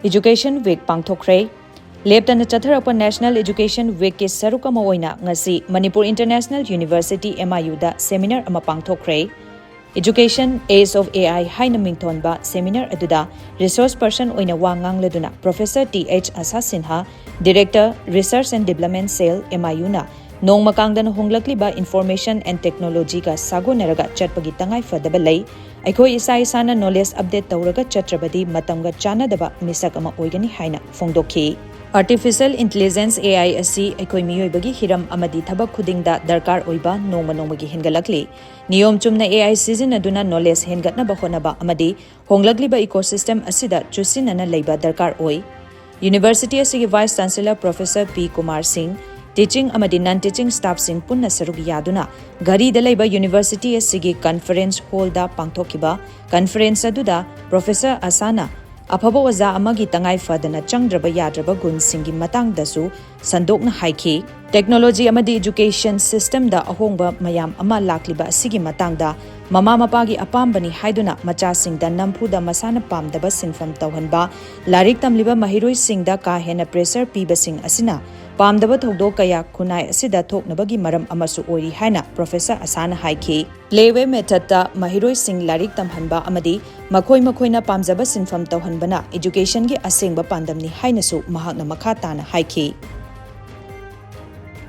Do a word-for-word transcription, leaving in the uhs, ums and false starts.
Education Week ꯄꯥꯡꯊꯣꯛꯈ꯭ꯔꯦ꯫ ꯂꯦꯞꯇꯅ ꯆꯠꯊꯔꯛꯄ National Education Week ꯀꯤ ꯁꯔꯨꯛ ꯑꯃ ꯑꯣꯏꯅ ꯉꯁꯤ Manipur International University, M I U the seminar ꯑꯃ ꯄꯥꯡꯊꯣꯛꯈ꯭ꯔꯦ꯫ Education Age of A I ꯍꯥꯏꯅ ꯃꯤꯡꯊꯣꯟꯕ seminar ꯑꯗꯨꯗ resource person ꯑꯣꯏꯅ ꯋꯥ ꯉꯥꯡꯂꯗꯨꯅ Professor T H Asa Sinha, Director, Research and Development Cell, M I U ꯅ ꯅꯣꯡꯃ ꯀꯥꯡꯗꯅ ꯍꯣꯡꯂꯛꯂꯤꯕ information and technology ꯒ ꯁꯥꯒꯣꯟꯅꯔꯒ ꯆꯠꯄꯒꯤ ꯇꯉꯥꯏ ꯐꯗꯕ ꯂꯩ꯫ ꯑꯩꯈꯣꯏ ꯏꯁꯥ ꯏꯁꯥꯅ knowledge update ꯇꯧꯔꯒ ꯆꯠꯇ꯭ꯔꯕꯗꯤ ꯃꯇꯝꯒ ꯆꯥꯟꯅꯗꯕ ꯃꯤꯁꯛ ꯑꯃ ꯑꯣꯏꯒꯅꯤ ꯍꯥꯏꯅ ꯐꯣꯡꯗꯣꯛꯈꯤ꯫ Artificial Intelligence, A I ꯑꯁꯤ ꯑꯩꯈꯣꯏ ꯃꯤꯑꯣꯏꯕꯒꯤ ꯍꯤꯔꯝ ꯑꯃꯗꯤ ꯊꯕꯛ ꯈꯨꯗꯤꯡꯗ ꯗꯔꯀꯥꯔ ꯑꯣꯏꯕ ꯅꯣꯡꯃ ꯅꯣꯡꯃꯒꯤ ꯍꯦꯟꯒꯠꯂꯛꯂꯤ꯫ ꯅꯤꯌꯣꯝ ꯆꯨꯝꯅ A I ꯁꯤꯖꯤꯟꯅꯗꯨꯅ knowledge ꯍꯦꯟꯒꯠꯅꯕ ꯍꯣꯠꯅꯕ ꯑꯃꯗꯤ ꯍꯣꯡꯂꯛꯂꯤꯕ ecosystem ꯑꯁꯤꯗ ꯆꯨꯁꯤꯟꯅꯅ ꯂꯩꯕ ꯗꯔꯀꯥꯔ ꯑꯣꯏ꯫ University ꯑꯁꯤꯒꯤ Vice Chancellor Professor P Kumar Singh, teaching ꯑꯃꯗꯤ non teaching staff ꯁꯤꯡ ꯄꯨꯟꯅ ꯁꯔꯨꯛ ꯌꯥꯗꯨꯅ ꯘꯔꯤꯗ ꯂꯩꯕ university ꯑꯁꯤꯒꯤ conference hall ꯗ ꯄꯥꯡꯊꯣꯛꯈꯤꯕ conference ꯑꯗꯨꯗ Professor Asa ꯅ ꯑꯐꯕ ꯑꯣꯖꯥ ꯑꯃꯒꯤ ꯇꯉꯥꯏ ꯐꯗꯅ ꯆꯪꯗ꯭ꯔꯕ ꯌꯥꯗ꯭ꯔꯕ ꯒꯨꯟꯁꯤꯡꯒꯤ ꯃꯇꯥꯡꯗꯁꯨ ꯁꯟꯗꯣꯛꯅ ꯍꯥꯏꯈꯤ꯫ Technology ꯑꯃꯗꯤ education system ꯗ ꯑꯍꯣꯡꯕ ꯃꯌꯥꯝ ꯑꯃ ꯂꯥꯛꯂꯤꯕ ꯑꯁꯤꯒꯤ ꯃꯇꯥꯡꯗ ꯃꯃꯥ ꯃꯄꯥꯒꯤ ꯑꯄꯥꯝꯕꯅꯤ ꯍꯥꯏꯗꯨꯅ ꯃꯆꯥꯁꯤꯡꯗ ꯅꯝꯐꯨꯗ ꯃꯁꯥꯅ ꯄꯥꯝꯗꯕ ꯁꯤꯟꯐꯝ ꯇꯧꯍꯟꯕ, ꯂꯥꯏꯔꯤꯛ ꯇꯝꯂꯤꯕ ꯃꯍꯩꯔꯣꯏꯁꯤꯡꯗ ꯀꯥ ꯍꯦꯟꯅ pressure ꯄꯤꯕꯁꯤꯡ ꯑꯁꯤꯅ ꯄꯥꯝꯗꯕ ꯊꯧꯗꯣꯛ ꯀꯌꯥ ꯈꯨꯟꯅꯥꯏ ꯑꯁꯤꯗ ꯊꯣꯛꯅꯕꯒꯤ ꯃꯔꯝ ꯑꯃꯁꯨ ꯑꯣꯏꯔꯤ ꯍꯥꯏꯅ Professor Asa ꯅ ꯍꯥꯏꯈꯤ꯫ Playway method ꯇ ꯃꯍꯩꯔꯣꯏꯁꯤꯡ ꯂꯥꯏꯔꯤꯛ ꯇꯝꯍꯟꯕ ꯑꯃꯗꯤ ꯃꯈꯣꯏ ꯃꯈꯣꯏꯅ ꯄꯥꯝꯖꯕ ꯁꯤꯟꯐꯝ ꯇꯧꯍꯟꯕꯅ education ꯒꯤ ꯑꯁꯦꯡꯕ ꯄꯥꯟꯗꯝꯅꯤ ꯍꯥꯏꯅꯁꯨ ꯃꯍꯥꯛꯅ ꯃꯈꯥ ꯇꯥꯅ ꯍꯥꯏꯈꯤ꯫